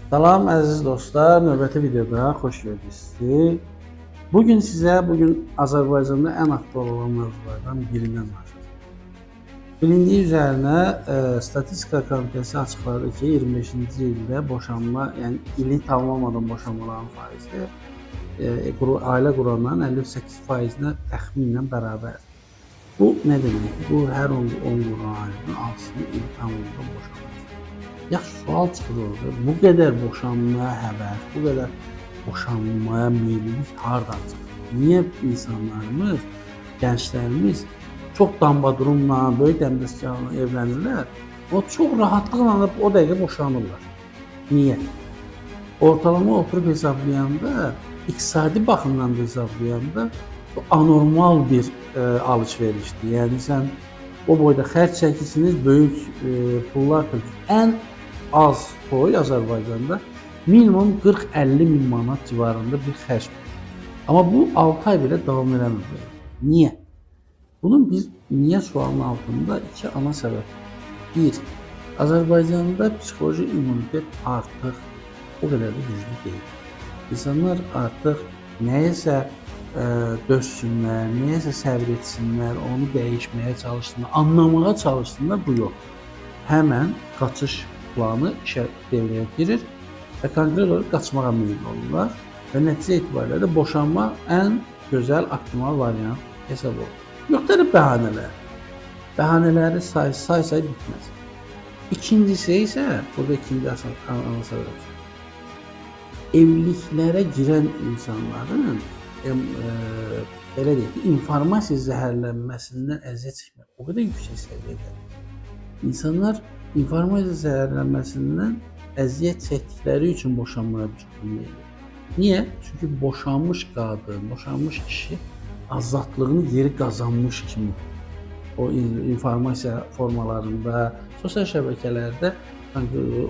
Salam əziz dostlar, növbəti videoda xoş gördük sizi. Bugün sizə bugün Azərbaycanda ən aktual olan mövzulardan birindən danışacağam. Bilindiyi üzərinə Statistika Komitəsi açıqladı ki, 25-ci ildə boşanma, yəni ili tamamlamadan boşanmaların faizi ailə quranların 58%-nə təxminən bərabərdir. Bu nə deməkdir? Bu hər 10 quran ailənin 6-sının ili tamamlamadan boşanması. Yaxşı, sual çıxır orada. Bu qədər boşanmaya həvəs, bu qədər boşanmaya meyillilik hardan çıxır? Niyə insanlarımız, gənclərimiz çox dambadurumla, böyük dəmdəstgahla evlənirlər, o çox rahatlıqla da o dəqiqə boşanırlar? Niyə? Ortalama oturub hesablayanda, iqtisadi baxımdan da hesablayanda bu anormal bir alış-verişdir. Yəni sən o boyda xərc çəkirsiniz, böyük pullar tökür. Ən az toy Azərbaycanda minimum 40-50 min manat civarında bir xərc olur. Amma bu 6 ay belə davam eləmir. Niyə? Bunun bir niyə sualının altında iki ana səbəb. Bir, Azərbaycanda psixoloji immunitet artıq o qədər də güclü deyil. İnsanlar artıq nəyəsə dözsünlər, nəyəsə səbr etsinlər, onu dəyişməyə çalışsınlar, anlamağa çalışsınlar, bu yox. Həmən qaçış planı işə devrəyə girir və konkret olaraq qaçmağa meyilli olurlar və nəticə etibarilə də boşanma ən gözəl, optimal variant hesab olunur. Müxtəlif bəhanələr. Bəhanələri say bitməz. İkincisi isə, burada ikinci ana səbəb. Evliliklərə girən insanların belə deyək ki, informasiya zəhərlənməsindən əziyyət çəkmək o qədər yüksək səviyyədədir. İnsanlar informasiya zəhərlənməsindən əziyyət çəkdikləri üçün boşanmaya çox meyillidir. Niyə? Çünki boşanmış qadın, boşanmış kişi azadlığını geri qazanmış kimi o informasiya formalarında, sosial şəbəkələrdə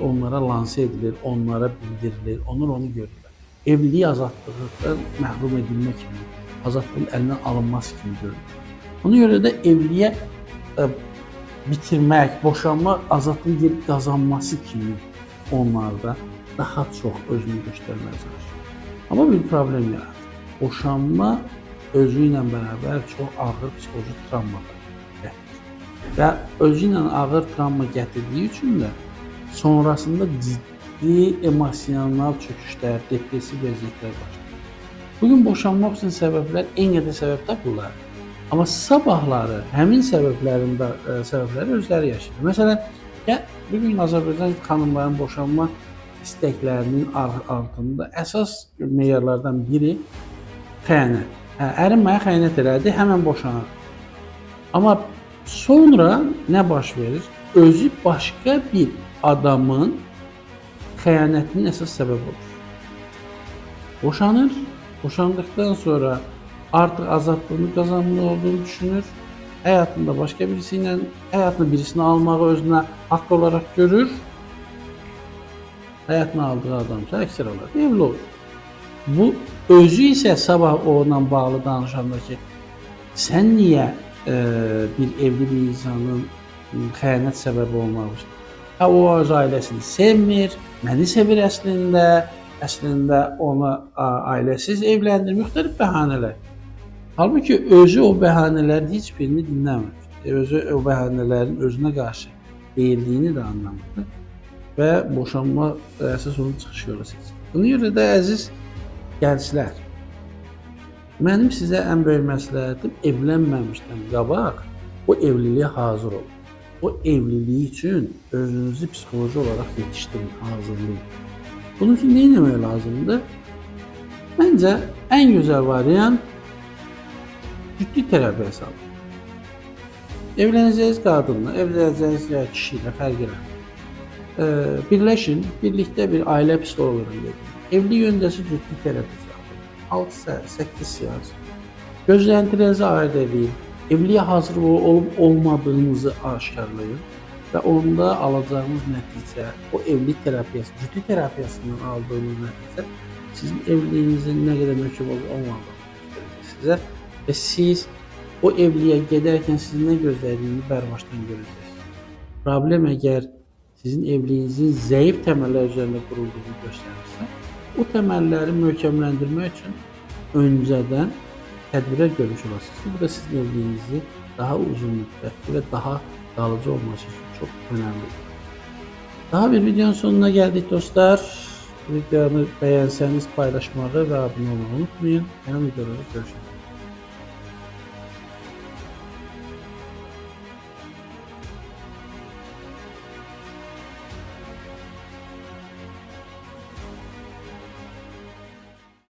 onlara lanse edilir, onlara bildirilir, onlar onu görürlər. Evliliyi azadlıqdan məhrum edilmə kimi, azadlığın əlindən alınması kimi görülür. Ona görə də evliliyə bitirmək, boşanma azadlığın geri qazanması kimi onlarda daha çox özünü göstərməyə çalışır. Amma bir problem yaradır. Boşanma özü ilə bərabər çox ağır psixoloji travma da gətirir. Və özü ilə ağır travma gətirdiyi üçün də sonrasında ciddi emosional çöküşlər, depressiv vəziyyətlər başlayır. Bugün boşanmaq üçün səbəblər, en qədər səbəb tapırlar. Amma sabahları həmin səbəblərin də səbəbləri özləri yaşayır. Məsələn, ya bugün Azərbaycan xanımlarının boşanma istəklərinin altında əsas meyarlardan biri xəyanət. Hə, ərim mənə xəyanət elədi, həmən boşanır. Amma sonra nə baş verir? Özü başqa bir adamın xəyanətinin əsas səbəbi olur. Boşanır, boşandıqdan sonra artıq azadlığını qazanmış olduğunu düşünür. Həyatında başqa birisi ilə, həyatını birisini almağı özünə haqq olaraq görür. Həyatını aldığı adamsa əksər olaraq evli olur. Bu özü isə sabah onunla bağlı danışanda ki, sən niyə bir evli bir insanın xəyanət səbəbi olmaq istəyir? Hə, o öz ailəsini sevmir, məni sevir əslində, əslində onu ailəsiz evləndir, müxtəlif bəhanələr. Halbuki özü o bəhanələrin heç birini dinləməmişdi. Özü o bəhanələrin özünə qarşı deyildiyini də anlamadı və boşanma əsas onun çıxış yolu seçir. Buna görə də əziz gənclər, mənim sizə ən böyük məsləhətim evlənməmişdən qabaq o evliliyə hazır olun. O evliliyi üçün özünüzü psixoloji olaraq yetişdirin, hazırlayın. Bunun üçün nə etmək lazımdır? Məncə ən gözəl variant ciddi terapiya alın. Evlənəcəyiniz qadınla, evlənəcəyiniz ya kişi ilə fərq eləmir. Birləşin, birlikdə bir ailə psixoloquna gedin. Evlilik öncəsi ciddi terapiya alın. 6 8 seans. Gözləntilərinizi ayırd edin. Evliliyə hazır olub olmadığınızı aşkarlayın və onda alacağınız nəticə, o evlilik terapiyası, ciddi terapiyasından aldığınız nəticə sizin evliliyinizin nə qədər möhkəm olub olmadığını göstərəcək sizə və siz o evliliyə gedərkən sizin nə gözlədiyini bərbaşdan görəcəksiniz. Problem əgər sizin evliliyinizin zəif təməllər üzərində qurulduğunu göstərirsə, o təməlləri möhkəmləndirmək üçün öncədən tədbirlər görmüş olasınız ki, bu da sizin evliliyinizi daha uzun müddətli və daha kalıcı olması üçün çox önəmlidir. Daha bir videonun sonuna geldik dostlar. Videonu beğenseniz paylaşmayı ve abone olmayı unutmayın. Yeni videolarda görüşmek üzere.